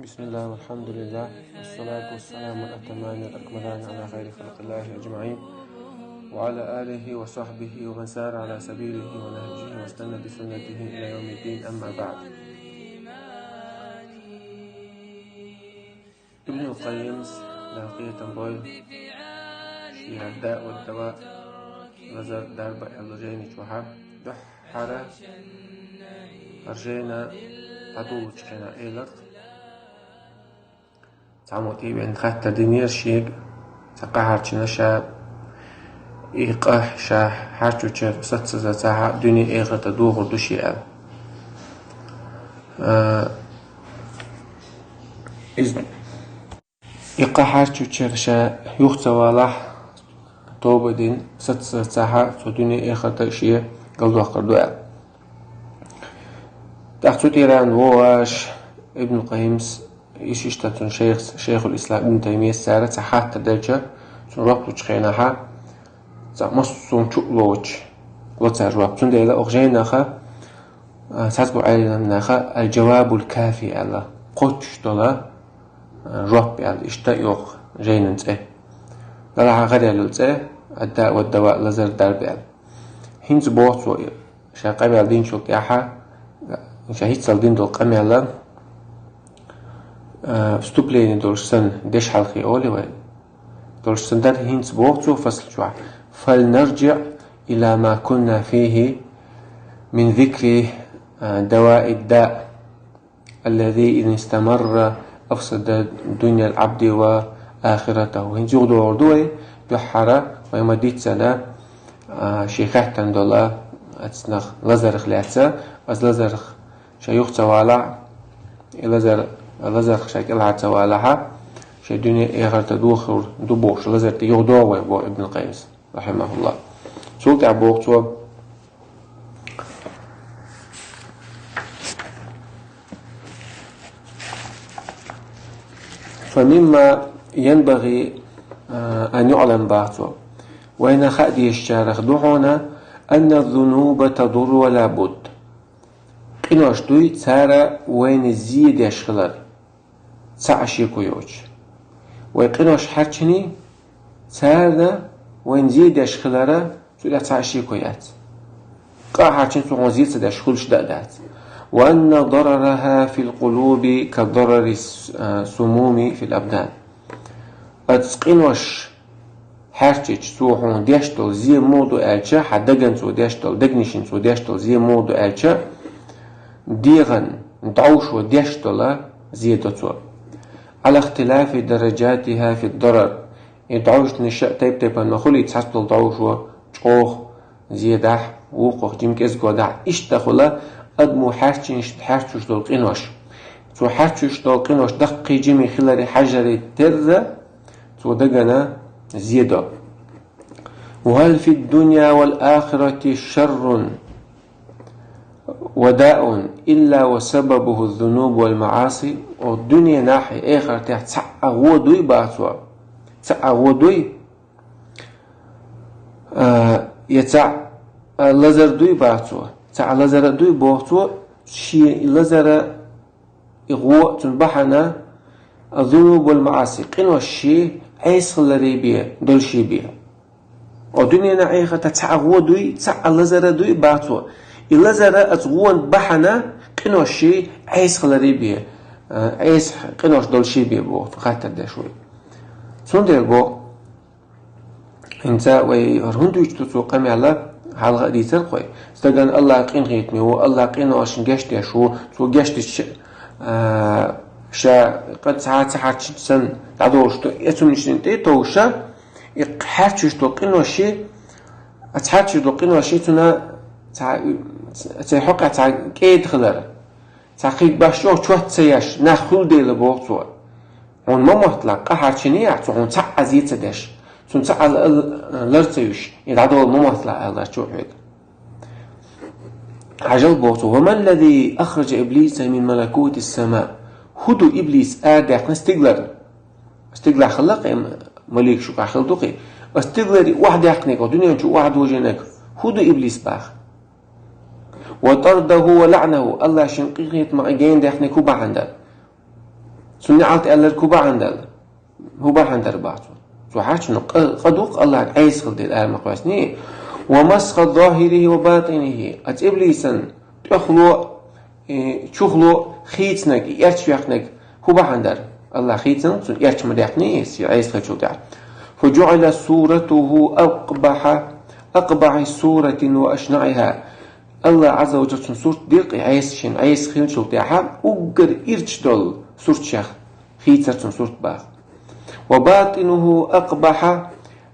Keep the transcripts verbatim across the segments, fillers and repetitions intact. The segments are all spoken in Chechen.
بسم الله والحمد لله والصلاة والسلام الأتمان الأكملان على خير خلق الله أجمعين وعلى آله وصحبه ومن سار على سبيله ونهجه واستنى بسنته إلى يوم الدين، أما بعد. Ибн Къаййимас, Дала къинхетам бойла, ший «Ад-Даъ ва ад-Даваъ», «Лазар, дарба» аьлла жайна чу хьа, дуьххьара хӀара жайна дӀадолалучу хенахь элира: цхьаммо тӀе а веана хаттар динера шега, цхьа къа хьарчийна ша, и къа ша хьарчучуьра саццаза ца хьа, дуьне а, эхарт а дохур ду шен аьлла. А, иза, и къа хьарчучуьра ша юха ца валахь, тоба дина, саццаза ца хьа, цо дуьне а, эхарт а шен галдоккхур ду аьлла. ТӀаккха цу тӀера вогӀуш, Ибн Къаййимас, иштта цуьнан шайхас, Шайхул-Ислам Ибн Таймийяс, цара цхьа хаттар делча, цунна жоп лучу хенахь, цхьа массо а чу а лоцуш, ло цара жоп. Цундела оха жайнах, а, цхьацца Ӏеламнаха «Аль-Джавабуль-Кафи» аьлла, кхоччуш долу, а, жоп аьлла, иштта йоху жайнан цӀе. Делахь а гӀараяьлла цӀе, «Ад-Даъ ва ад-Даваъ», «Лазар, дарба» аьлла. ХӀинца боху цо, ша къамел динчул тӀаьхьа, ша хӀинццалц дина долу къамел, а, вступление долуш санна, дешхьалхе олу вай, долуш санна дара, хӀинца боху цо фасла чохь: «Фальнарджиъ иля ма кунна фихи мин зикри, а, даваи ад-даъ, аллази ин истамарра афсада дунья аль-Ӏабди ва ахиратаху». ХӀинца юхадогӀур ду вай, дуьххьара вай ма-дийццара, а, шен хаьттина долу, оцу нах лазарах лаьцна, оцу лазарах ша юха ца валахь, и лазар, лазарах ша кӀелхьара ца валахь, шен дуьне а, эхарт а дохур ду бохуш, лазар тӀе юхадогӀу вай, боху Ибн Къаййимас, рахьимахуллахӀ. Цул тӀаьхьа боху цо: «Фа мимма янбагӀи, а, ан юӀлам», боху цо. Вайна хаа дезачарах ду хьуна: «Анна зунуба тадурру ва ла будд». Къинош дуй, цара вайна зе деш хилар, цхьа а шеко йоцуш. Вай къинош хьарчиний, царна вайна зе деш хилара, цу тӀехь цхьа а шеко яц. Къа хьарчина, цо хьуна зе ца деш хуьлуш дан а дац. «Ва анна дарараха фил къулуби ка дарари с-, а, сумуми фил абдан». Оцу къинош хьаьрчича, цо хьуна деш долу зе муха ду аьлча, хьан дагана цо деш долу, дегнашна цо деш долу зе муха ду аьлча, дегӀан дӀовшо деш долу зе до цо. «Ала ихтилафи дараджатиха фид дарар». И дӀовшанаш а тайп-тайпана ма хуьлий, цхьацца долу дӀовшо чӀогӀа зе дахь, вукхох жима кӀезиго дахь, иштта хуьлу адамо хьаьрчинаш, хьаьрчуш долу къинош. Цо хьаьрчуш долу къинош даккхий жимий хиларе хьаьжжире терра, цо дагана зе до. «Ва хӀал фид дунья вал ахирати шаррун ва даун илла ва сабабуху зунуб вал маӀаси». О, дуьненахь а, эхартехь а цхьа а гӀо дуй, боху цо? Цхьа а гӀо дуй? А, я цхьа а лазар дуй, боху цо? Цхьа а лазар а дуй, боху цо, шен и лазар а, и гӀо а цунна бахьана, а, зунуб вал маӀаси, къинош шен Ӏеса хиларе бен, долуш бен. О, дуьненахь а, эхартехь а цхьа а гӀо дуй, цхьа а лазар а дуй, боху цо? И лазар а, оцу гӀонан бахьана къинош шен Ӏеса хиларе бен, а, Ӏеса къинош долуш бен, боху цо, хаттар деш вуй. Цундела боху, хӀинца вай хӀара хӀунда дуьйцу ду цо къамел, хьалха а дийцира-кх вай. Стагана АллахӀ къинхетаме ву, АллахӀ къиношна гечдеш ву, цо гечдича, а, ша къа цхьа а ца хьарчича санна дӀадолуш ду, и цунна шена тӀе а товша, и хьаьрчуш долу къинош шен, а, цхьа хьаьрчуш долу къинош шен цунна цхьа, цхьа хьокъехь цхьа кӀеда хилар, цхьа кхин башха чот ца еш нах хуьлу дела, боху цо. Хьуна ма мотталахь, къа хьарчиний ахь, цо хьуна цхьа а зе ца деш, цунна цхьа а л-, л-, лар ца юьсуш, и дӀадолу ма мотталахь, аьлла цо хьоьга. Хьажал, боху цо: «Ва ман лази ахраджа иблиса мин малакути ссама?» ХӀун ду иблис арадаьккхина стигалара? Стигалахь хилла-кх и, маликаш юкъахь хилла ду-кх и. Оцу стигаларе охьадаьккхинарг, дуьнен чу охьадожийнарг хӀун ду иблис, боху? «Ва тардаху ва лаӀнаху», АллахӀа шен къинхетамах генадаьккхинарг хӀун бахьана дара? Цунна аьлта аьлларг хӀу бахьан дала? ХӀу бахьан дар бах цо? Цо хьарча къа-, къа дукха Аллахьан Ӏеса хила дела ара ма кхоьссий. «ومسخ ظاهره وباطنه». А цӀиблийсан тӀехло, э, чухло хийцанаг, и эрча вехнаг хӀу бахьан дар? Аллахь хийцанаг цун эрча ма дехний, Ӏеса хилчул тӀехьа. «فجعل صورته أقبح، أقبح صورة وأشنعها». Аллахь Ӏазза ва Джалла цун сурт дира-кх, Ӏеса шен Ӏеса хилчул тӀехьа уггар ирча долу сурт шех хийцар цун сурт бах. «وباطنه أقبح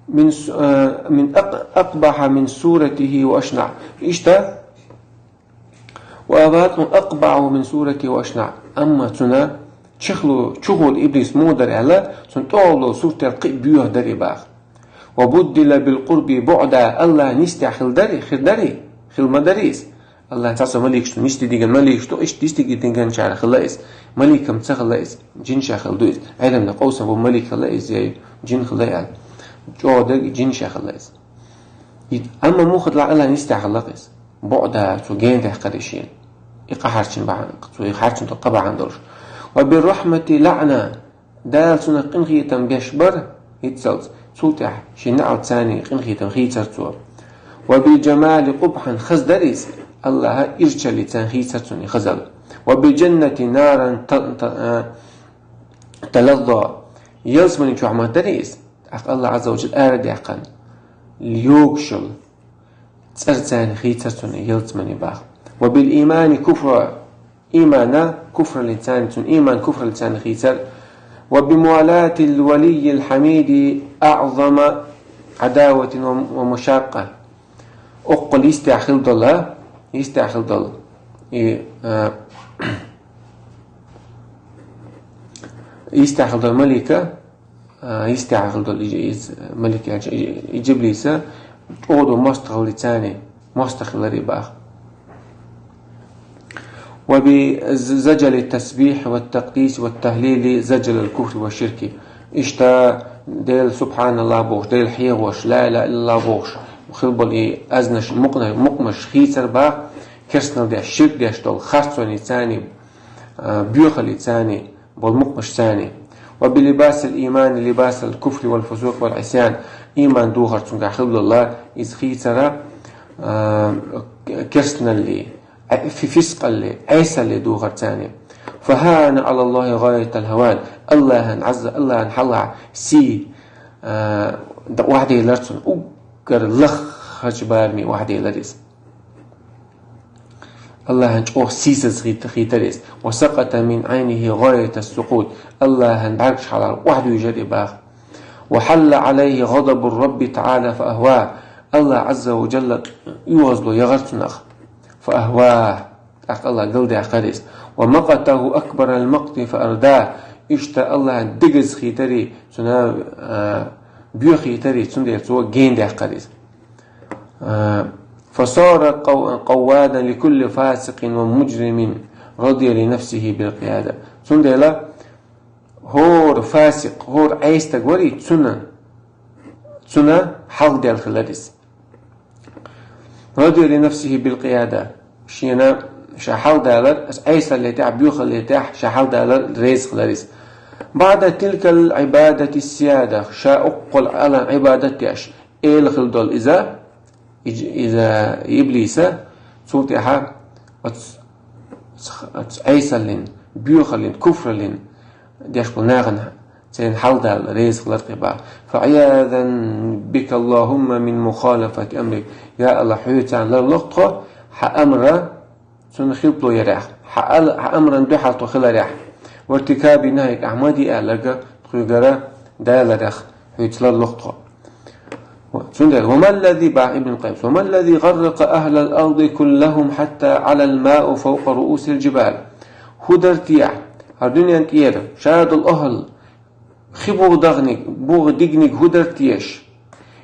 من س-، э, من أق-، أقبح من صورته وأشنع». Иштта, «وباطنه أقبح من صورته وأشنع». Амма цуьнан чухло, чухула иблис муха дара аьлла, цуьнан тӀехула сурт тӀера кхин а боьха дара и бах. «وبدل بالقرب بعدا». Аллахь нисдехь хила дарий, хир дарий, хила ма дарий иза. Аллахьан цхьа со маликаш ду, нисде диган маликаш ду, иштта нисде диган чара хила иза. Маликам ца хила иза, джин шех хила ду иза. Ӏелам дан къовсам бу малик хила иза, я джин хила аьлла. ЧӀогӀа дерг джин шех хила иза. И, амма муха дала Аллахь нисдехь хила иза. БуӀда, цо генадехкарий шена. И къа хьарчийна бахьан, цо и хьарчийна долу къа бахьан долуш. «وبالرحمة لعنا». Дала цунах къинхетам беш бара, хӀинццалц, цул тӀаьхьа шен неӀалт царний къинхетам хийцар цо. «وبالجمال قبحا», хаза дара иза, Аллахьан ирчаллица хийцар цунна и хазалла. «وبالجنة نارا ت-، ت-، تلظى». Ялсамани чохь ма дарий иза, тӀаккха Аллахь Ӏазза ва Джалла арадаьккхина, йогуш йолу цӀарца хийцар цунна ялсамани бах. «وبالإيمان كفرا». Иймана куфраллица цунна, ийман куфраллица хийцар. «وبموالاة الولي الحميد أعظم عداوة ومشاقة». Оккхул йистехь хила долу, йистехь хила долу. И, а, йистехь хила долу малика, а, йистехь хила долу и, и, малик яьлча, и, и Джиблиса, чӀогӀа мостагӀаллица, мостагӀа хилар и бах. «وبزجل التسبيح والتقديس والتهليل زجل الكفر والشرك». Иштта, Дела субхьаналлахь бохуш, Дела хьехош, ла илаха иллаллахь бохуш, хила болу и аьзнаш мукъна-, мукъамаш хийцар бах, керстанал деш, ширк деш долу харцонца, а, боьхаллица, болу мукъамашца. «وبلباس الإيمان لباس الكفر والفسوق والعصيان». Ийман духар цуьнгахь хила долу, иза хийцара, а, керстаналли, а, фи-, фискъалли, Ӏесалли духарца. «فهان على الله غاية الهوان». Аллахьан Ӏазза, Аллахьан хьалха сий, а, д-, охьаделира цунна, уггар лаххачу бараме охьаделира иза. Аллахьан чӀогӀа сийсаз хит-, хитар иза. «وسقط من عينه غاية السقوط». Аллахьан бӀаьргаш хьалхара охьадуьйжира и бах. «وحل عليه غضب الرب تعالى فأهواه». Аллахь Ӏазза ва Джалла оьгӀазло яхара цунах. «فأهواه». ТӀаккха Аллахь галдаьккхира иза. «ومقته أكبر المقت فأرداه». Иштта Аллахьан дегаза хитарий, цунна, а, боьха хитарий, цундела цо гендаьккхира иза. А, «فصار قو-، قوادا لكل فاسق ومجرم رضي لنفسه بالقيادة». Цундела хӀора фасикъ, хӀора Ӏеса стаг варий, цунна, цунна хьалхаделла хилар иза. «رضي لنفسه بالقيادة». Шена ша хьалхадалар, аса Ӏесалле тӀехь, боьхалле тӀехь ша хьалхадалар реза хилар иза. «بعد تلك العبادة السيادة». Ша оккхул Аллахьан Ӏибадат деш, эла хила долу иза, иж-, иза иблиса, цул тӀаьхьа оц-, оц-, оц Ӏесаллин, боьхаллин, куфраллин деш болу нахана церан хьалхадала реза хилар кхин бах. «فعياذا بك اللهم من مخالفة أمرك». Я Аллахь, хьоьца ларло-кх тхо, хьан амра цунна хилпало ярехь, хьан ал-, хьан амран дуьхьал тхо хиларехь, «وارتكاب نهيك», ахь ма де аьлларг тхоьгара даларехь, хьоьца ларло-кх тхо. Цундела: «وما الذي», бах Ибн Къаййима, «وما الذي غرق أهل الأرض كلهم حتى علا الماء فوق رؤوس الجبال». ХӀун дара те хӀара дуьнен тӀера ша долу ахӀл, хи буха дахниг, буха дигниг хӀун дара теша?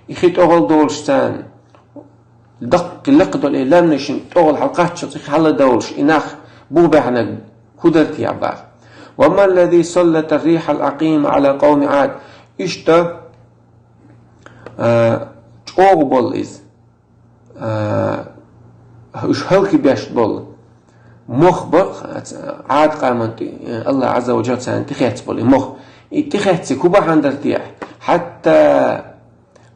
И хи тӀехула долуш царна, даккхий лекха долу и лаьмнашна тӀехула хьалкхаччалц и хьала долуш, и нах буха баьхьнарг хӀун дара те бах. «وما الذي سلط الريح العقيم على قوم عاد». Иштта, а, чӀогӀа болу иза, а, уьш хӀаллакбеш болу Мох ба, Ӏада къаман тӀе, Аллахь Ӏазза ва Джалла царна тӀехецболу и мох. И тӀехецциг хӀун бахьана дара техьа? Хьатта,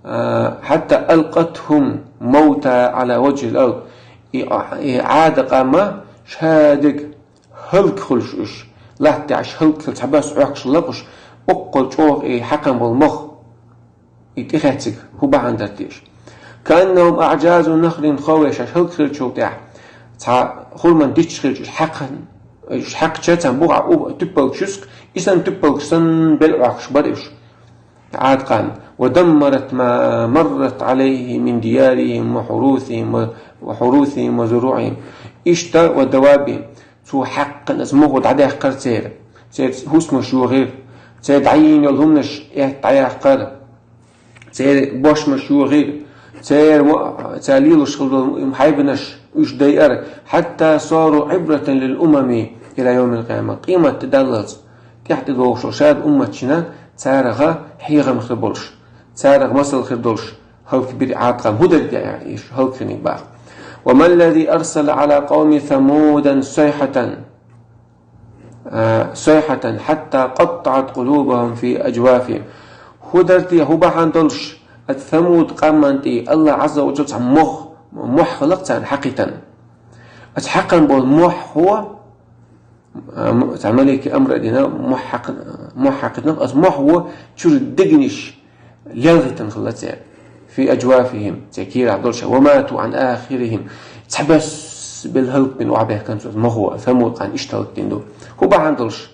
а, хьатта алкъатхум маута Ӏала ваджхил ард. И, и Ӏада къам шадерг хӀаллакьхуьлуш уьш, латта тӀехь хӀаллакьхила цхьабосса Ӏохкуш лакхуш, боккъал чӀогӀа и хьакхам болу мох. И тӀехецциг хӀун бахьана дара теша? Кааннахум аӀджазу нахлин хавия, шаьш хӀаллакьхилчул тӀаьхьа цхьа хурман дичча хилча, уьш хьакха-, уьш хьакхча царна бухахь у-, туьппалгаш юьсу, и санна туьппалгаш санна бел Ӏохкуш бара уьш. Ӏада къам. Ва даммарат ма маррат Ӏалайхи мин диярихим ва хьурусихим ва, ва хьурусихим ва зуруӀихим. Иштта ва давабихим. Цо хьакхна аса мохо дӀадаьккхира церан. Церан хӀусамаш йохийра, церан дӀайийна йолу хӀуманаш эт дӀаяьккхира, церан бошмаш йохийра, церан мо-, цара лелош хилла долу хьайбанаш уьш дайара, хьатта сару Ӏибратан лил умами ила йовмил къияма. Къематде даллалц тӀаьхьа тӀедогӀуш долу шада умматшна царах хьехам хир болуш, царах масал хир долуш, хӀаллакбира Ӏада къам. ХӀун дара те уьш хӀаллакьхинарг баха? Ва маллази арсала Ӏала къавми Самудан сайхьатан, а, сайхьатан хьатта къаттаӀат къулубахум фи аджвафихим. ХӀун дара те, хӀун бахьана долуш, аса Самуд къаман тӀе Аллахь Ӏазза ва Джалла цхьа мох, мохь хилла царна хьакхийтина. Аса хьакхна болу мохь хӀун, а, м-, цхьа малике амр а дина, мохь хьакхна, мохь хьакхийтина, аса мохь хӀун чуьра дегнаш лелхийтина хилла церан. Фи аджвафихим, церан кийрахь долуш, ва мату Ӏан ахирихим, цхьабосса бел хӀаллакбина охьабаьхкина цо, мохо, Самуд къам иштта хӀаллакдина ду. ХӀун бахьана долуш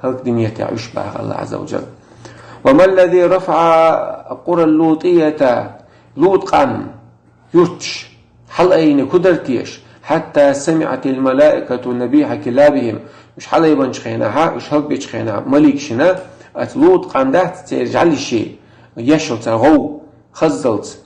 хӀаллакдинера те уьш баха Аллахь Ӏазза ва Джалла? Ва маллази рафаӀа къура Лутията, Лут къам юрташ хьалаайинарг хӀун дара теша? Хьатта самиӀатил малаикату набихьа килабихим. Уьш хьалаайбанчу хенахь, уьш хӀаллакбечу хенахь, маликашна, аса Лут къам дац церан жӀаьлешан еш йолу цара гӀов хаззалц.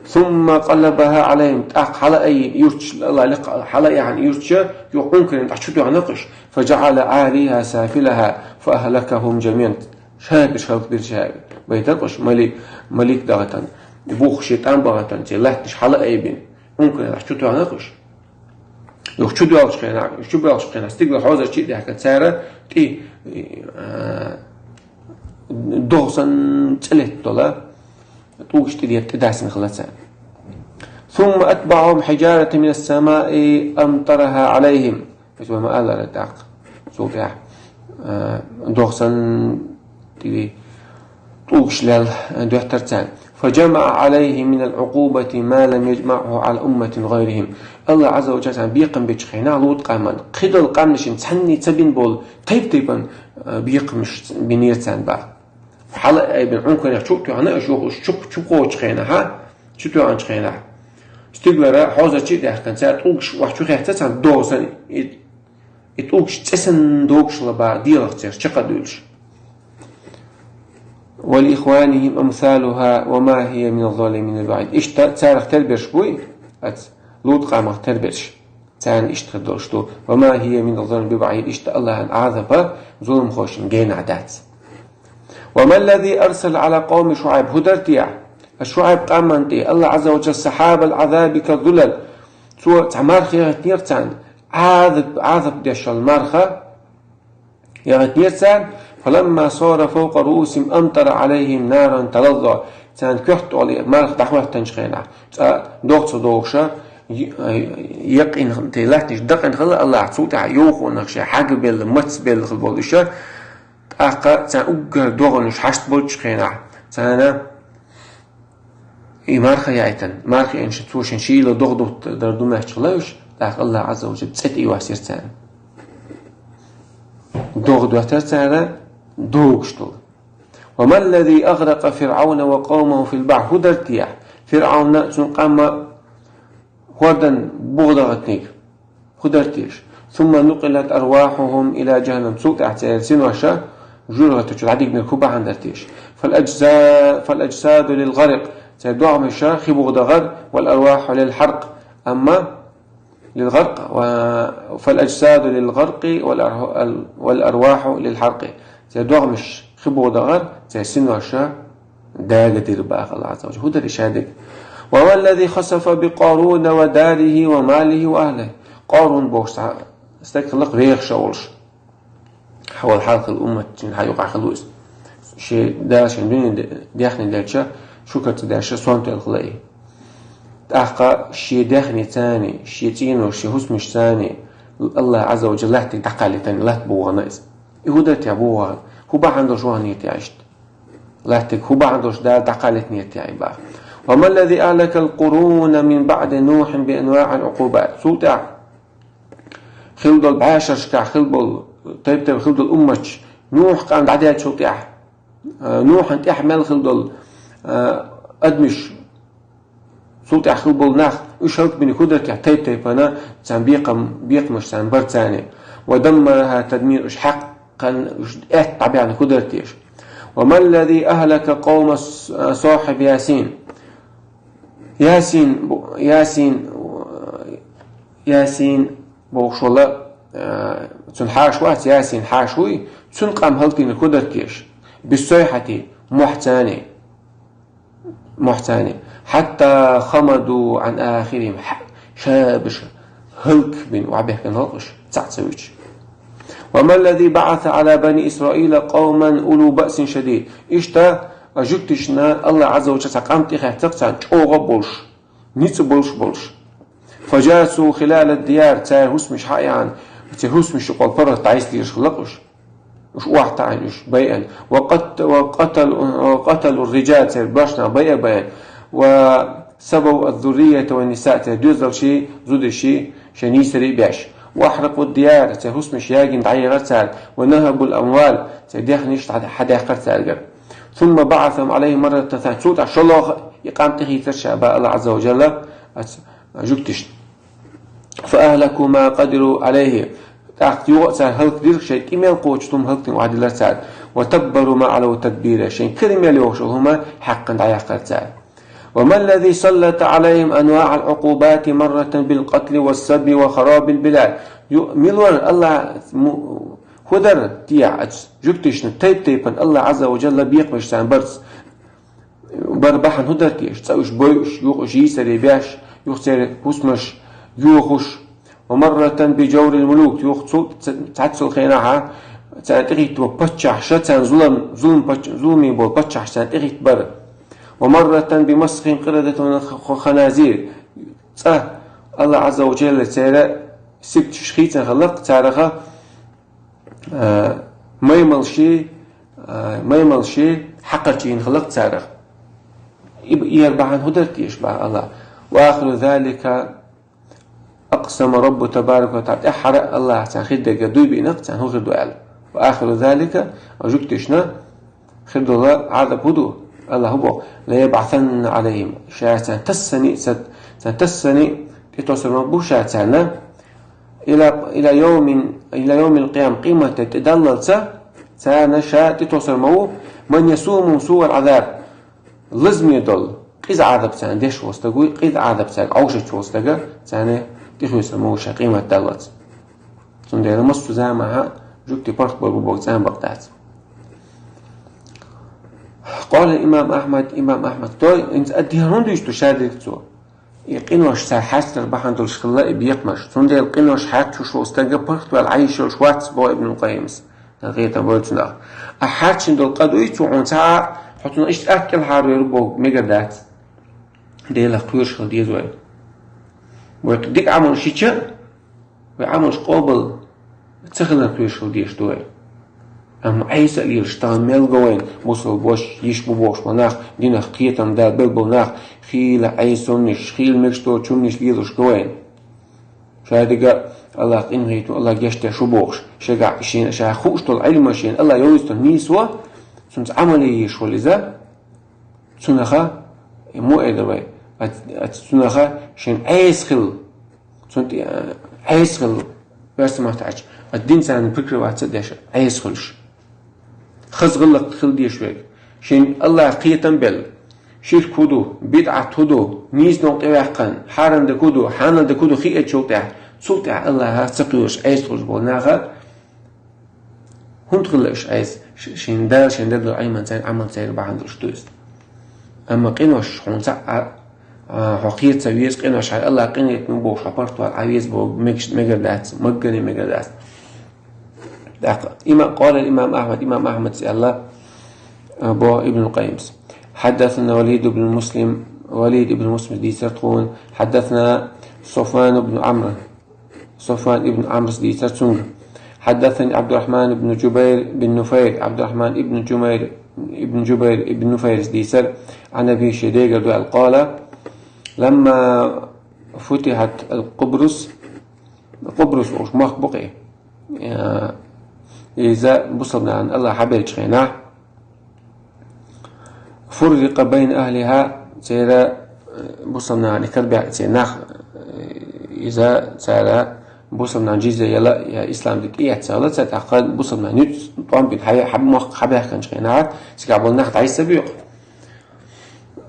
Сумма къалабаха Ӏалайхим, тӀаккха хьалаайина юрташ, Аллахь лекха хьалаайхьана юрташ, юха Ӏункарийн дӀа чу тоьхна уьш. Фа жаӀала Ӏалиха сафилаха, фа ахлакахум жамиӀан. Шайгаш хӀаллакбира ша, байтар къуш, мали-, малик дахатан, бух шен тӀам бахатан, церан латтанаш хьалаайбина, Ӏункарийн дӀа чу тоьхна уьш. Юха чу доьлхучу хенахь, чу боьлхучу хенахь, стигла хьозарчий а даьхкина, цара тӀе, а, догӀа санна цӀе летта долу тӀулгаш тӀе де-, тӀедоьссина хилла царна. Сумма атбаӀахум хьижаратан минас самаи амтараха Ӏалайхим. Иза вай ма-аллара тӀаккха. Цул тӀаьхьа, а, догӀа санна тӀе де-, тӀулгаш лел, а, доьттара царна. Фа жамаӀа Ӏалайхим минал Ӏукъубати ма лам яжмаӀху Ӏала умматин гӀайрихим. Аллахь Ӏазза ва Джалла царна бекхам бечу хенахь, Лут къаман кхидолу къаьмнашна цхьанне ца бина болу тайп-тайпана, а, бекхамаш бинера царна баха. Хьалаайбина Ӏункарийн дӀа чу а тоьхна, уьш юха уьш чу, чу кхочучу хенахь, чу тоьхначу хенахь, стиглара хьозарчий а даьхкина, цара тӀулгаш охьа чу хецна царна догӀа санна, и, и тӀулгаш цӀе санна догуш хилла баха, дегӀах церан чекхдуьйлуш. Ва ли ихванихим амсалуха ва ма хия миназ-залимина би баӀид. Иштта царах тера берш буй, аса Лут къамах тера берш. Царна иштта хир долуш ду. Ва ма хия миназ-залимина би баӀид, иштта Аллахьан Ӏазап зуламхошна генахь дац. Ва маллази арсала Ӏала къавми ШуӀайб, хӀун дара те? Аса ШуӀайб къаман тӀе Аллахь Ӏазза ва Джалла сахьабал Ӏазаби каззулал. Цо цхьа марха яхийтинера царна, Ӏазап, Ӏазап деш йолу марха яхийтинера царна. Фаламма сара фавкъа руусихим амтара Ӏалайхим наран талазза. Царна коьрта тӀехула и марха дӀахӀоьттинчу хенахь, цкъа догӀа ца догӀуша, й-, якъина, те латтанаш дакъина хилла Аллахь, цул тӀаьхьа йовхонах шайн хьагабелла, мацбелла хилла болу уьш, тӀаккха царна уггар догӀанаш хьашт болчу хенахь, царна и марха яийтина, марха яийтина, цо шайн шийла догӀа дутта дар ду моьттуш хилла уьш, тӀаккха Аллахь Ӏазза ва Джалла цӀе тӀе йоссийра царна. ДогӀа доьттара цара, догуш долу. Ва маллази агъракъа ФирӀавна ва къавмаху фил бахьр. ХӀун дара те? ФирӀавна а, цуьнан къам а хӀордан бухадахийтинарг. ХӀун дара теша? Сумма нукъилат арвахухум ила жаханнам. Цул тӀаьхьа церан синоша жуьгӀрата чу дӀадигнарг хӀун бахьана дара теша? Фал аджса-, фал аджсаду лил гӀаркъ. Церан догӀмаш хи бухадахар, вал арваху лил хьаркъ. Амма лил гӀаркъ, ва фал аджсаду лил гӀаркъи, вал арху-, ал-, вал арваху лил хьаркъи. Церан догӀмаш хи бухадахар, церан синоша дагадира баха Аллахь Ӏазза ва Джалла. ХӀун дара и шадерг? Ва валлази хасафа би Къаруна ва дарихи ва малихи ва ахлихи. Къарун бохуш цхьа стаг хилла вехаш а волуш. Хьавал хьалхала умматчийн хьан юкъахь хилла ву иза. Шен Дала шен дуьне де-, дехне делча, шукар ца деш, сонта велла хилла и. ТӀаккха шен дехнеца а, шен цӀийношца, шен хӀусамашца а Аллах Азза ва Джалла латтиг дӀакхаллийтина, латта бухана иза. И хӀун дара те бухана? ХӀун бахьана долуш ваханера те иштта? Латтиг хӀун бахьана долуш Дала дӀакхаллийтинера те и баха? وما الذي أهلك القرون من بعد نوح بأنواع العقوبات. Цул тӀаьхьа хилла долу бӀешерашкахь хилла болу, тайп-тайпа хилла долу умматаш, Нухь къам дӀадаьллачул тӀаьхьа, а, Нухьан тӀаьхьа мел хилла долу, а, адамаш, цул тӀаьхьа хилла болу нах, уьш хӀаллакбинарг хӀун дара те, тайп-тайпана царна бекхам-, бекхамаш царна бара царна. ودمرها تدميرا, уьш хьакхна, уьш аьтта дӀабаьхьнарг хӀун дара те уьш? وما الذي أهلك قوم ص-، صاحب ياسين. Ясин, бу-, Ясин, Ясин бохуш волу, а, цуьнан хьаша вац, Ясин хьаша вуй, цуьнан къам хӀаллакдинарг хӀун дара те уьш? بالصيحة, мохьца а, мохьца а. حتى خمدوا عن آخرهم, хьа-, шабаша хӀаллакбина, охьабаьхкина хӀаллакъаш, цхьаъ ца вуьтуш. وما الذي بعث على بني إسرائيل قوما أولي بأس شديد. Иштта, а, жуьгташна Аллах Азза ва Джалла цхьа къам тӀехаьттира царна чӀогӀа а болуш, ницкъ болуш болуш. فجاسوا خلال الديار, церан хӀусамаш хьа а яьхьна, церан хӀусамаш юкъахь паргӀат дӀасалелаш хилла уьш. Уьш охьатаьӀна, уьш байъина. وقت-، وقتل-، وقتلوا الرجال, церан башна байъа а байъина. وسبوا الذرية والنساء, церан доьзалший, зударший шайн йийсаре а беш. وأحرقوا الديار, церан хӀусамаш ягийна дӀаехира цара. ونهبوا الأموال, церан дехнаш дӀа-, хьадаьккхира цаьргара. ثم بعثهم عليهم مرة ثانية. Цул тӀаьхьа шолгӀа и къам тӀехийцира ша, боху Аллах Азза ва Джалла, оцу жуьгташна. فأهلكوا ما قدروا عليه. ТӀаккха юха а цара хӀаллакдира, шайн кӀира мел кхочуш хӀума хӀаллакдина охьадиллира цара. وتبروا ما علوا تتبيرا. Шайн кара мел йогӀуш йолу хӀума хьаькхна дӀаяьккхира цара. وما الذي سلط عليهم أنواع العقوبات مرة بالقتل والسبي وخراب البلاد. Ю-, мила вара Аллах му-, хӀун дара те оцу жуьгташна тайп-тайпана Аллах Азза ва Джалла бекхамаш царна барца? Бара бахьана хӀун дара те уьш? Цкъа уьш бойуш, юха уьш йийсаре беш, юха церан хӀусамаш йохуш. ومرة بجور الملوك, юха цу-, ц-, цхьацца хенахьа царна тӀехӀитта паччахьаш, царна зулам, зулам пач-, зуламе болу паччахьаш царна тӀехӀитта бара. ومرة بمسخهم قردة وخنازير. Цкъа Аллах Азза ва Джалла церан сибаташ хийцина хилла-кх царах, а, маймалший, а, маймалший хьакхарчийна хилла-кх царах. И, и яра бахьана хӀун дара те уьш, боху Аллах. وآخر ذلك أقسم الرب تبارك وتعالى. ТӀаьххьара Аллаха царна хир дерг дуй биъна-кх царна хӀун хир ду аьлла. وآخر ذلك, а, жуьгташна хир долу Ӏазап хӀун ду? Аллах хӀун боху? ليبعثن عليهم. Ша царна тассани а ца, царна тассани а тӀетосур ма бу ша царна. إلى، إلى يوم، إلى يوم القيامة, къематде тӀедаллалца царна ша тӀетосур ма ву, من يسومهم سوء العذاب. Лазаме долу, къиза Ӏазап царна деш волу стаг вуй, къиза Ӏазап цаьрга Ӏовшуьйтуш волу стаг царна тӀехуьйсур ма ву ша къематдаллалца. Цундела массо а заманахьа жуьгтий паргӀат бийр бу боху цӀена бакъ дац. قال الإمام أحمد, имам Ахьмада боху, хӀинца а дехьа хӀунда дуьйцу ша дерг цо? И къинош цара хьаьрцинарг бахьана долуш хилла и бекхамаш. Цундела къинош хьаьрцуш волу стаг паргӀатваьлла Ӏийш йолуш вац, боху Ибн Къаййима. Дан гӀетам бойла цунах. А хьаьрчина долу къа дуй цо хьуна цхьа а, хьо цунах иштта атта кӀелхьарвер ву боху мегар дац. Делах кхоьруш хила деза вай. Вай дика Ӏамал йича, вай Ӏамалш къобал ца хилар кхоьруш хила дезаш ду вай. Амма Ӏеса а лелаш, тахана мел го вайна, бусалба ваша, йиша бу бохуш болу нах, динах кхетам далабелла болу нах, хийла Ӏеса хӀуманаш, хийла мегаш долчу хӀуманаш лелош го вайна. Ша дика Аллах къинхетам, Аллах гечдеш ву бохуш, шегахь шена, ша хууш долу Ӏилма шена Аллах йовзийтина нийсо, цунца Ӏамал е езаш волу иза, цунаха, и муха эр ду вай, а, а, цунаха шена Ӏеса хила, цунна тӀе, а, Ӏеса хила, оьрсийн маттахь аьлча, а дин царна прикрывать ца деш, Ӏеса хуьлуш. Хаза гӀиллакх хила дезаш верг. Шен Аллах кхетам белла. Ширк хӀун ду, бидӀат хӀун ду, нийса новкъа тӀеваьккхина, хьарам дерг хӀун ду, хьанал дерг хӀун ду хиъначул тӀаьхьа, цул тӀаьхьа Аллаха ца кхоьруш Ӏеса хуьлуш болу наха, хӀунда хилла уьш Ӏеса? Ш-, шен Дала шен дерг долу Ӏилман церан Ӏамал церан бахьана долуш ду иза. Амма къинош хьуна цхьаъ а А, хьо кхета ца веза къинош, хьай Аллах къинхетам бу бохуш, хьо паргӀатвала Ӏан веза боху мегаш-, мегар дац, маггане мегар дац. ТӀаккха има-, къала имам Ахьмад, имам Ахьмадс аьлла, а, боху Ибн Къаййимс. حدثنا الوليد بن مسلم، Валид ибн Муслим дийцар тхуна, حدثنا صفوان بن عمرو, Софан ибн Амрс дийцар цуьнга. حدثني عبد الرحمن بن جبير بن نفير, Абдурахман ибн Жумайр, ибн Жубайр ибн Нуфайрс дийцар, عن أبيه, шен дегара ду аьлла, قال: لما فتحت القبرص, Къубрус олуш мохк бу кхи. Э, иза бусалба нахана Аллах хьабеллачу хенахь, فرق بين أهلها, церан, э, бусалба нахана карабаьхкина церан нах, э, иза цара бусалба нахана жизя яла, я ислам дин тӀеэцна яла, цара тӀаккха бусалба нахана юьцу тӀом бина хьа-, хьа-, мохк хьабаьхкинчу хенахь, цигахь болу нах дӀасабоькъу.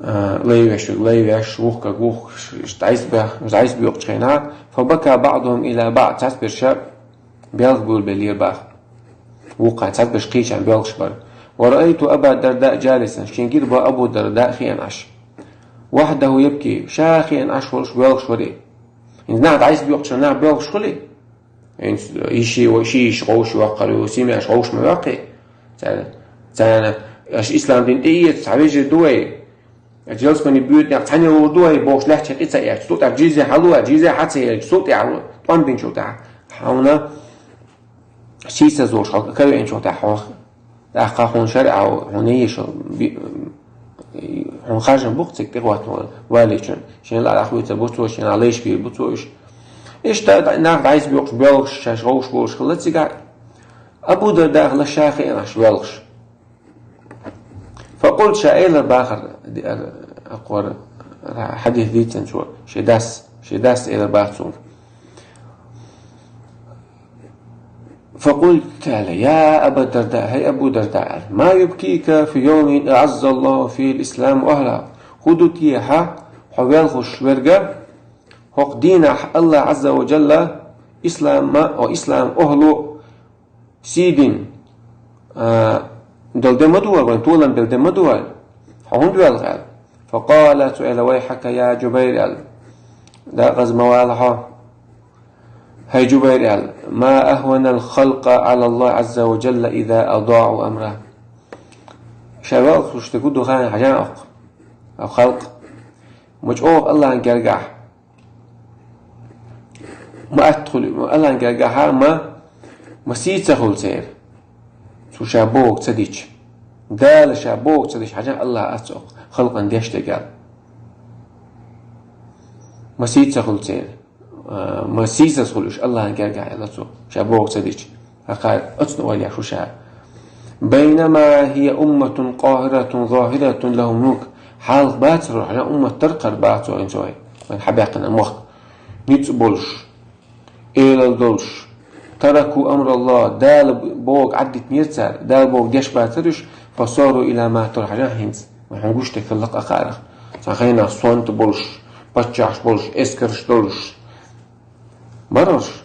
Э, лай веш, лай веш, вухкаг вух, ш-, ш-, дӀасабех-, дӀасабоькъучу хенахь, فبكى بعضهم إلى بعض, цхьацца берш белха буьйлабеллера боху. Вукхара цхьацца берш кхечарна боьлхуш бара. ورأيت أبا الدرداء جالسا, шен гира боху Абу Дарда хиъна Ӏаш. وحده يبكي, ша хиъна Ӏаш волуш боьлхуш вара и. ХӀинца нах дӀасабоькъучу нах боьлхуш хуьлий? ХӀинца йиши, йиши йиш гӀовш йоккхур ю, семьяш гӀовш ма йоккхий. Цара, царна, аша ислам дин тӀеэца, цхьа вежарий ду вай. Ялсамани боьду некъ цхьаьна вур ду вай, бохуш лаьттачу къи ца эцча, цул тӀаьхьа жизя хьалу, жизя хьа ца елча, цул тӀаьхьа тӀом бинчул тӀаьхьа. Хьуна сийсаз волуш хьал каравеанчул тӀаьхьа хьуна. ТӀаккха хьуна шариӀа, хьуна йиша, би-, хьуна харжам бу-кх цига тӀехӀоттано валийчун. Шен лаахь вуьйцур бу цо, шен лаахь лайш бийр бу цо уьш. Иштта нах дӀасабоькъуш боьлхуш, шаьш гӀовш болуш хилла цигахь. Абу Дарда хилла ша хиъна Ӏаш воьлхуш. فقلت, ша элира боху, диъар, акхор, хьадис дийцинчо, шен дас, шен дас элира боху цунга. فقلت, аьлла, يا أبا الدرداء, хӀай Абу Дарда, аьлла, ما يبكيك في يوم أعز الله فيه الإسلام وأهله؟ ХӀун ду те хьан, хьо воьлхуш верг, хӀокху дийнахь Аллах Ӏазза ва Джалла ислам, о, ислам охӀлу сий дина, а, дала де ма ду вай, вайн толам бела де ма ду вай. Хьо хӀунда воьлху аьлла? فقال, цо элира, ويحك يا جبير аьлла. Декъаза ма вала хьо, хӀай Жубайр аьлла. ما أهون الخلق على الله عز وجل إذا أضاعوا أمره. Ша воьлхуш дерг хӀун ду хаьий хьажа оха, оха халкъ. Ма чӀогӀа Аллахьан гергахь ма атта хуьлу, Аллахьан гергахьа ма, ма сий ца хуьлу церан. Цо ша бохург ца дича. Дала ша бохург ца дича, хьажа Аллахьа атта оха халкъана деш дерг аьлла. Ма сий ца хуьлу церан. А, ма сийсаз хуьлу уьш Аллахьан гергахь аьлла цо, ша бохург ца дича. ХӀокхара оццу ойла еш ву ша. بينما هي أمة قاهرة ظاهرة لهم الملك. Хьалха бацара хьуна уммат таркхар баха цо хӀинца вай. Вайн хьабаьккхина мохк. Ницкъ болуш, элал долуш. تركوا أمر الله, Дала бохург Ӏаддитинера цара, Дала бохург деш бацара уьш, فصاروا إلى ما ترى, хьажа хӀинца. Вай хьуна гуш дерг хилла кхаарах. Цхьана хенахь сонта болуш, паччахьаш болуш, эскарш долуш. Бара уьш.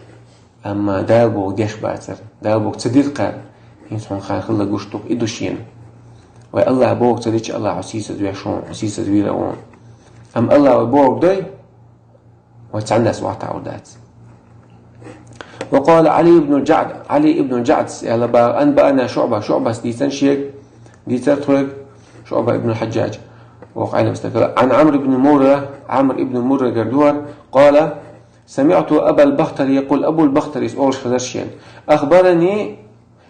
Амма Дала бохург деш бацара, Дала бохург ца дира кхара, хӀинца хьуна хьан хилла гуш ду-кх и ду шена. Вай Аллахьа бохург ца дича, Аллахь хьо сийсаз веш ву, хьо сийсаз вийр ву. Амма Аллахьа вай бохург дой, вай цхьаннас вахтахьур дац. وقال علي بن الجعد, Ӏали ибн Жаъдс аьлла боху, أنبأنا شعبة, ШуӀбас дийцина шега, дийцар тхоьга, ШуӀба ибн Хьаджадж, вокху Ӏелам стагала, عن عمرو بن مرة, Ӏамр ибн Муррагара дора, قال, سمعت أبا البختري يقول, Абул Бахтарис олуш хезара шена: أخبرني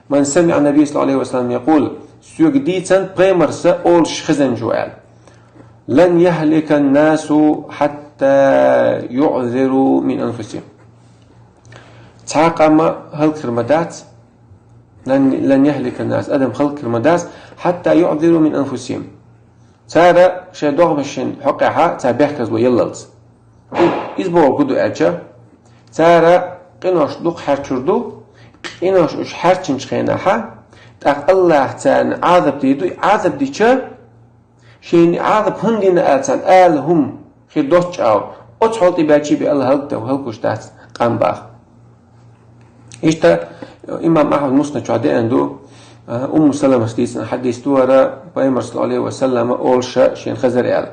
من سمع النبي صلى الله عليه وسلم يقول, соьга дийцина пайхамарс олуш хезна ву аьлла: لن يهلك الناس حتى يعذروا من أنفسهم. Цхьа къам хӀаллакьхир ма дац, لن, لن يهلك الناس, адам хӀаллакьхир ма дац, حتى يعذروا من أنفسهم. Цара шайн догӀмашна хьокъехьа цара бехказло яллалц. Иза бохург хӀун ду аьлча, цара къинош дукха хьаьрчур ду, къинош уьш хьаьрчинчу хенахьа, тӀаккха Аллахь царна Ӏазап дийр ду, и Ӏазап дича, шайна Ӏазап хӀунда дина аьлла царна ала хӀума хир доцчу агӀор, оцу хьол тӀе баьлчий бен Аллахь хӀаллакдан-, хӀаллаквуьйтуш дац къам боху. Иштта имам Ахьмад Муснад чохь деана ду, а, Умму Саламас дийцина хьадис ду хӀара, Пайхамар, саллаллаху Ӏалайхи ва саллама, олуш шена хезара аьлла.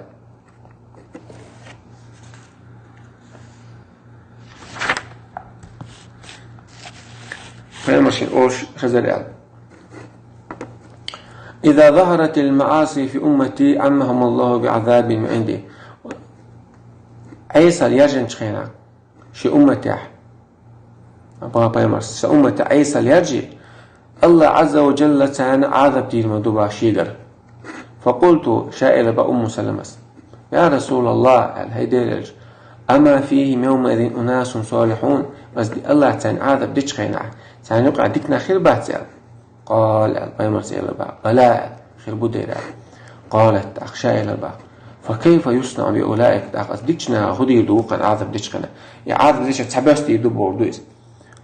Пайхамар шийна олуш хезар аьлла: «إذا ظهرت المعاصي في أمتي عمهم الله بعذاب من عنده». Ӏеса яьржинчу хенахь шен умматехь, боху пайхамарс, сан умматехь Ӏеса яьржий, Аллах Ӏазза ва Джалла царна Ӏазап дийр ма ду боху шегара. «فقلت», ша элира боху Умму Саламас: «يا رسول الله», аьлла, хӀай Делан элча, «أما فيهم يومئذ أناس صالحون», аса ди-, Аллах царна Ӏазап дечу хенахь, царна юкъахь дика нах хир бац аьлла? «قال», аьлла, пайхамарс элира боху: «بلى», аьлла, хир бу дера аьлла. «قالت», тӀаккха ша элира боху: «فكيف يصنع بأولئك», тӀаккха аса дикачу нахах хӀун дийр ду вукхарна Ӏазап дечу хенахь? И Ӏазап дечу цхьаберш дийр ду боху ду иза.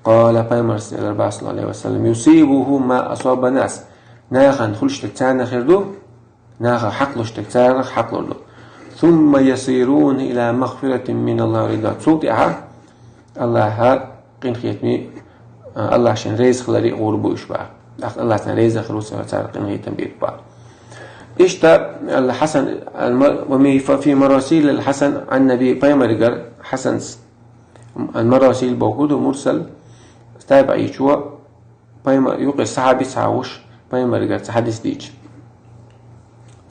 «قال», пайхамарс элира боху, саллаллаху Ӏалайхи ва саллам: «يصيبهم ما أصاب الناس». Нахана хуьлуш дерг царна хир ду, нахах хьакхалуш дерг царах хьакхалур ду. «ثم يصيرون إلى مغفرة من الله ورضوان». Цул тӀаьхьа Аллаха къинхетаме, а, Аллах шен реза хиларе а гӀур бу уьш боху. ТӀаккха Аллах царна реза хир ву, цара къинхетам бийр бу боху. Иштта, ал-Хьасан, ал-ма-, ва ми-, фа-, фи марасил ал-Хьасан ан-Наби, пайхамаригара Хьасанс, ал-марасил боху ду, мурсал, табиӀичо, пайхамар, юкъе сахьабис хьагӀуш, пайхамаригара цхьа хьадис дийча.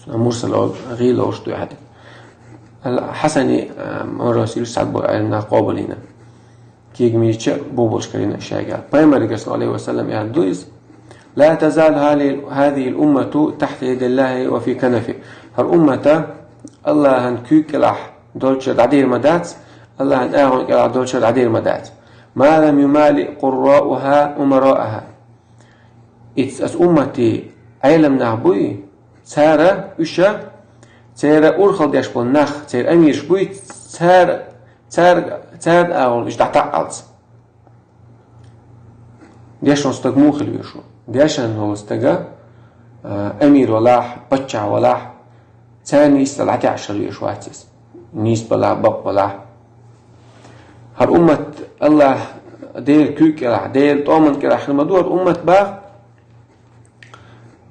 Цунах мурсал олу, гӀийла олуш ду и хьадис. Ал-Хьасани, а, марасил схьабо Ӏелам нах къобалйина. Кегамича бобалш карийна шайга. Пайхамаригара, саллаллаху Ӏалайхи ва саллам, аьлла ду иза: «لا تزال هذه، هذه الأمة تحت يد الله وفي كنفه». ХӀара уммата Аллахьан куьйга кӀелахь долчуьра дӀадийр ма дац, Аллахьан агӀон кӀелахь долчуьра дӀадийр ма дац. «ما لم يمالئ قراؤها أمراءها». Иц аса уммати Ӏелам нах буй, цара уьша, церан урхалла деш болу нах, церан амираш буй, цара, цара, цара агӀор уьш дӀатаӀалц. Дешна стаг муха хила везаш ву? Дешна волу стага, а, амир валахь, паччахь валахь, царна нийсса дӀатаьӀаш хила везаш вац иза. Нийса балахь, бакъ балахь. ХӀара уммат Аллах Делан куьйга кӀелахь, Делан тӀоман кӀелахь хир ма ду хӀара уммат боху.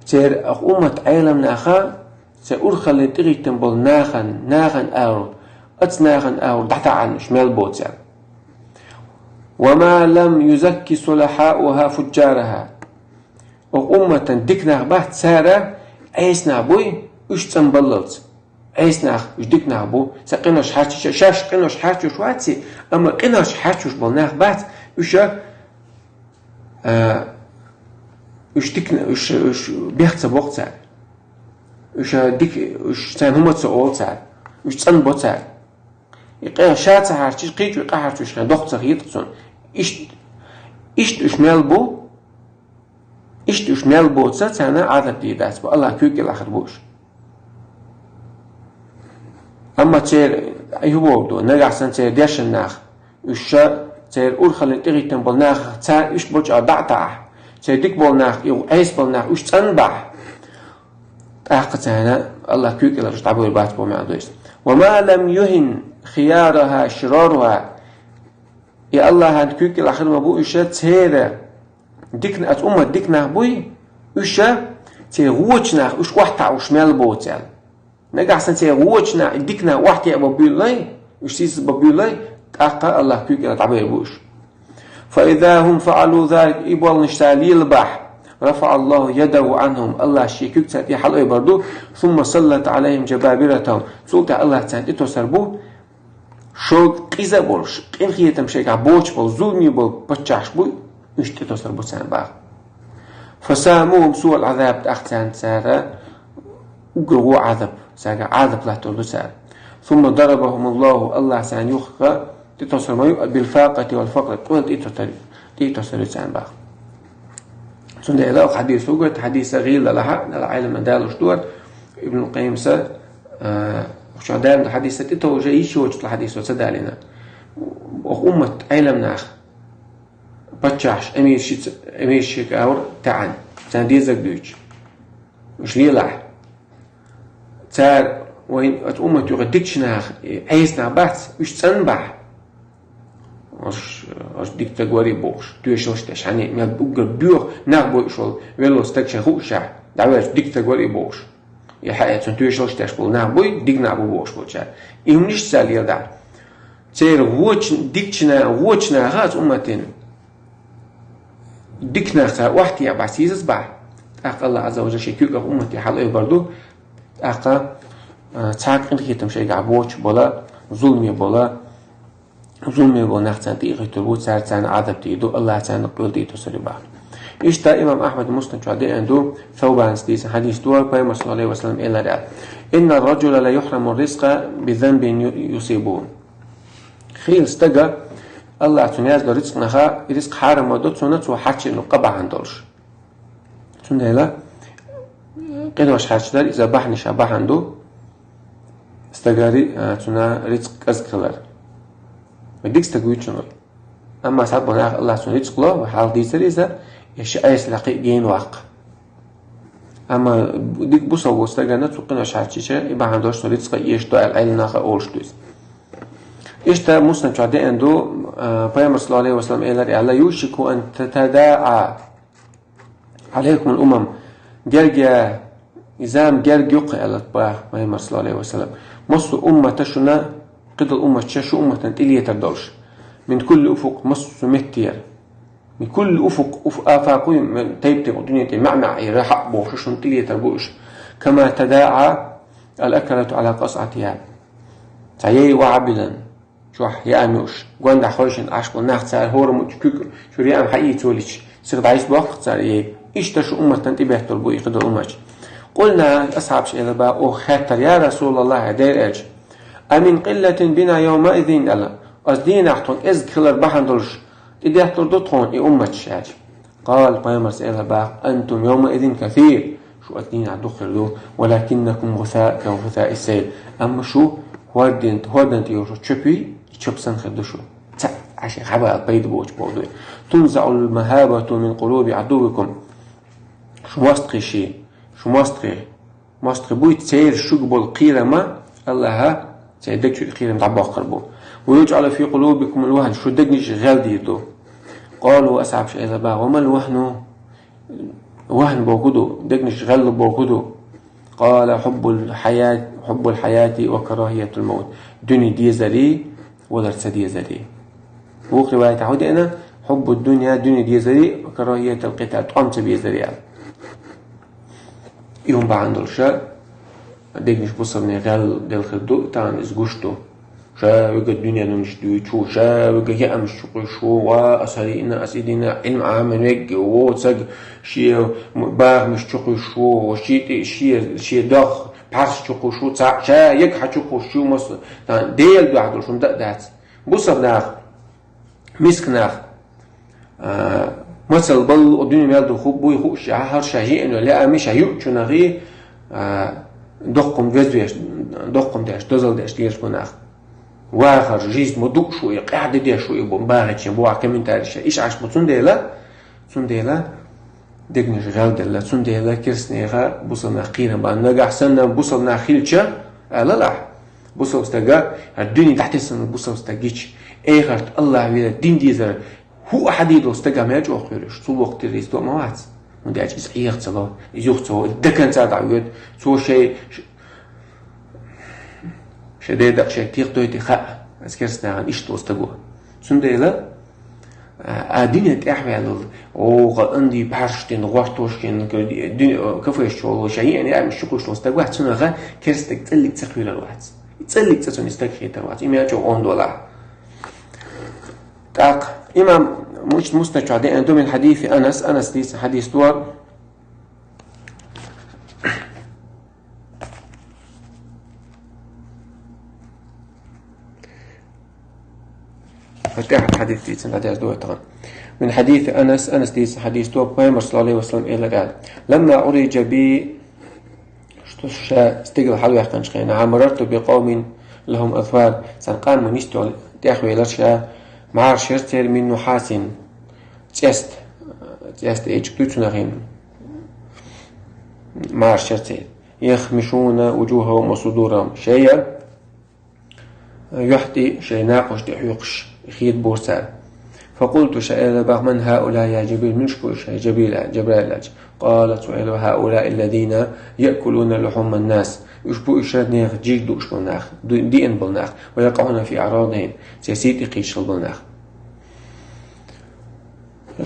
Церан, оха уммат Ӏелам наха, церан урхаллин тӀехӀиттина болу нахана, нахана агӀор, оцу нахана агӀор дӀатаӀанаш мел боцу цара. «وما لم يزك صلحاؤها فجارها». Оха умматан дика нах бац цара, Ӏеса нах буй, уьш цӀанбаллалц. Ӏеса нах, уьш дика нах бу, сан къинош хьарчийча, шаьш къинош хьарчош вац и, амма къинош хьарчош болу нах бац, уьш, а, уьш дика, уьш, уьш бехк ца боккху цара. Уьш дика, уьш царна хӀума ца олу цара, уьш цӀанбо цара. И къе ша ца хьарчийча, кхечо къа хьарчош хен доккха ца хета цунна. Иштта, иштта уьш мел бу, иштта уьш мел боцу, царна Ӏазап дийр дац бо, Аллах куьйга кӀелахь хир бу уьш. Амма церан, хӀун боху ду, нагахь санна церан дешна нах, уьш ша, церан урхаллин тӀехӀиттина болу нахах цара уьш болчу а дӀа а таӀахь, церан дика болу нах, и Ӏеса болу нах уьш цӀанбахь, тӀаккха царна Аллах куьйга кӀелахь уьш дӀабойр бац боху маьӀна ду иза. «وما لم يهن خيارها شرارها». И Аллахьан куьйга кӀелахь хир ма бу уьш церан дикна, аса уммат дика нах буй, уьш, церан вочу нах, уьш охьатаӀуш мел боцу аьлла. Нагахь санна церан вочу нах, дика нах охьатаӀа бан буьйлалой, уьш сийсаз бан буьйлалой, тӀаккха Аллах куьйга кӀелахь дӀабайр бу уьш. «فإذا هم فعلوا ذلك», и болланаш цара лелабахь, «رفع الله يده عنهم», Аллах шен куьг царна тӀе хьалаойбар ду, «ثم سلط عليهم جبابرتهم», цул тӀаьхьа Аллах царна тӀетосар бу, шога къиза а болуш, къинхетам шайгахь боцуш болу, зуламе болу паччахьаш бу, уьш тӀетосар бу царна боху. «فساموهم سوء العذاب», тӀаккха царна цара уггар вон Ӏазап, цаьрга Ӏазап латтор ду цара. «ثم ضربهم الله», Аллах царна юхха тӀетосар ма ю, «بالفاقة والفقر», къоьлла тӀетосар, тӀетосар ю царна боху. Цундела оха хьадис хӀугат, хьадиса гӀийла лахьа, дала Ӏелам далуш дуара, Ибн Къайимса, а, чохь далина хьадиса тӀетовжа йиш йоцучу хьадисо ца далийна. Оха уммат Ӏелам нах, паччахьаш, амиршица, амиршига аур таӀан, царна дезаг дуьйцу. Уьш лелахь. Цара вайн оцу уммат юкъа дикачу нах, Ӏеса нах бац, уьш цӀанбахь. Ош, ош дика стаг варий бохуш, тоьшаллаш деш, хьаний, мел уггар боьха нах бойуш волу велла стаг шайн хуушехь, дӀаваьлча дика стаг варий бохуш. И хьаэцун тоьшаллаш деш болу нах буй, дика нах бу бохуш болчара. И хӀуманаш ца леладахь. Церан вочу, дикачу на-, вочу наха аса умматин Диканах цара охьатехьа бац, сийсаз бац. ТӀаккха Аллах Азза ва Джалла шен куьйках умматех хьалайбар ду. ТӀаккха, а, цхьа къинхетам шайгахь боцуш бола, зуламе бола, зуламе бола нах царна тӀехӀиттур бу, цара царна Ӏазап дийр ду, Аллаха царна къоьлла дийр ду сари баха. Иштта имам Ахьмад Муснад чохь деана ду, Саубанас дийца хьадис ду, Пайхамар саллаллаху алейхи ва саллям элира: «Инна раджула ла юхраму ризкъа би занбин ю-, юсибу». Хийла стага Аллах цунна яздо рицкъ наха, и рицкъ хьарам ма до цунна, цо хьарчийна къа бахьана долуш. Цундела къинош хьарчдар иза бахьанаш бахьана ду стагари, а, цунна рицкъ кӀезиг хилар. Ва дика стаг вуьйцу вай. Амма схьаболу нах Аллах цунна рицкъ ло, ва хьалха дийцар иза, я ши айса лакхи гена ваккха. Амма дика бусалба стагана цу къинош хьарчича, и бахьана долуш цунна рицкъа эшадо аьлла, Ӏелам наха олуш ду иза. Иштта Муслим чохь деана ду, а, Пайхамар саллаллаху алейхи ва саллям элира аьлла: «Юшику ан татадаа алейкумул умам». Герга, и зама герга юккха аьлла баха Пайхамар саллаллаху алейхи ва саллям. Массо уммата шуна, кхидолу умматча шу умматан тӀелетар долуш. Мин кулли уфукъ, массо меттера. Мин кулли уфукъ, уф-, афакъу, тайп-тайпа дуьне тӀе маьӀ-маьӀ ира хьакъ бохуш, шуна тӀелетар бу уьш. Кама тадаа ал-акалату ала касъатиха. Цхьа яй вахьа билан, чохь яам юуш, гондахь хойшина Ӏаш болу нах цара хӀора мучу куьг чуьра яам хьаийцолича, цигахь дӀайса боккху цара яй. Иштта шу умматан тӀебетталур бу и кхидолу умматча. Къулна, асхьабаш элира баха, оха хаьттара: «Я Расулаллах, хьан дера аьлча, амин къиллатин бина йовмаизин», аьлла. Оцу дийнахь тхуна кӀезиг хилар бахьана долуш, тӀедетталур ду тхуна и умматаш аьлча. Къала, Пайхамарс элира баха: «Антум йовмаизин касир». Шу оцу дийнахь дукха хир ду. «Валакиннакум гӀуса ка гӀусаи сайл». Амма шу хӀордан, хӀордан тӀе йолчу чопий, и чоп санна хир ду шу. Цхьаъ а шайн хьабала пайда боцуш болу ду. «Тунзаул махабату мин къулуби адувикум». Шу мостагӀий ши, шу мостагӀий. МостагӀий буй, церан шуьга болу кхерам а Аллаха церан даг чуьра кхерам дӀабоккхур бу. «Ва юджъалу фи къулубикумул вахн», шу дегнаш гӀел дийр ду. Къалу, асхьабаш элира баха: «Ва мал вахну?» Вахн боху ду, дегнаш гӀеллу боху ду. Къала: «Хьуббул хьаят, хьуббул хьаяти ва карахиятул маут». Дуьне дезари, валар ца дезари. Вукху риваятахь хӀун деана? «Хьуббу дунья», дуьне дезари, «карахиятал къитал», тӀом ца безари аьлла. И хӀун бахьана долуш, дегнаш бусалбане гӀел делла хир ду, тахана иза гуш ду. Ша вига дуьненаш дуьйчу, ша вига яамаш чукхуьйшу, ва ас хӀара йиъна, ас и дина, Ӏилма Ӏаман вегги, во цаг шен бахамаш чукхуьйшу, шен тӀе, шен, шен дох, пхьарс чукхуьйшу, цхьаъ ша яга хьан чукхуьйшу, масса, тахана Дела дуьхьа долуш хӀума дан а дац. Бусалба нах, миска нах, а, мацалла балла дуьне мел ду ху-, буй хууш, хӀара ша жиъна йолу яа миша юучунахий, а, доккхум везвеш, доккхум деш, дозалла деш дезаш бу нах. Вахар жизнь ма дууш ву и, къаьхьа де деш ву и бу, бахарчийн бу комментарий ша. Иш Ӏаш бу цундела, цундела дегнаш гӀелделла, цундела керстанеха бусалнах кхийран бан. Нагахь санна бусалнах хилча, алалахь. Бусалба стага, хӀара дуьне дӀатесна бусалба стаг гича, эхарт Аллах вера дин дезар, хӀу а хьадийр долу стага мел чӀогӀа кхоьруш, цул воккха террорист а ма вац. ХӀунда аьлча иза Ӏеха ца ло, иза юха ца во, иза дакан цӀа дӀа воьду, цо шайн ш-, шайн дедакъ шайн текхадойтий хаьа, аса керстанахана иштта волу стаго. Цундела, а, а дуьне тӀехваьллал, оха анди пхьарш дина, гӀортош дина, ди-, кафеш чу волу, ша еана яа миша чукхуьйш волу стаг вац, цунах керстаг цӀаллиг ца кхоьрур вац. ЦӀаллиг цӀа цунна стаг хетар вац. И мел чӀогӀа онда валахь. ТӀаккха имам Муш-, Муснад чохь деана ду мин хьадиси Анас, Анас дийца хьадис ду. ХӀара тӀехь хьадис дийцина хьадис ду тахана. Мин хьадиси Анас, Анас дийца хьадис ду, Пайхамар саллаллаху алейхи ва саллям элира аьлла: «Ламма уриджа би», что ша стигала хьалаваьккхинчу хенахь, «марарту би къавмин лахум азфар», цхьана къаман йистехь тӀехвелира ша, «мӀараш яра церан мин нухьасин», цӀеста, цӀеста эчиг дуьйцу нахана, «мӀараш яра церан». «Яхмишуна вуджухахум ва судурахум». Шайн юьхь тӀе шайн накъош тӀе хьоькхуш хетабора цара. «Факъулту», ша элира баха: «Ман хӀаулаи, я Джабрил, муьлш бу уьш, хӀай Джабрил?» — аьлла, Джабраил аьлча. «Къала», цо элира: «ХӀаулаи аллазина яъкулуна лухуман нас». Уьш бу уьш нехан жиг дууш болу нах, ду-, диъна болу нах, «ва якъаӀуна фи аърадихим», церан сий тӀе кхийчаш болу нах.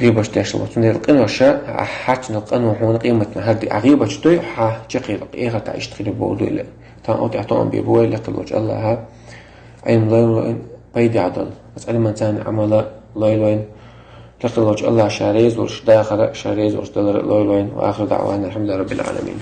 ГӀийбат деш ва, цундела къинош, а, хьачна къино хьона къематна хӀара ди, а гӀийбат дой, хьа чакхе, эхарта иштта хилар бовду ила. Тан оти атом бе буай лекхалоч Аллаха. Ӏилм лайлойн, пайда дал. Ас Ӏилман цани Ӏамала лайлойн. Лекхалоч Аллаха ша реза волуш дахара, ша реза волуш далара лайлойн. Ва ахиру даъвана алхьамдулиллахи раббил Ӏаламин.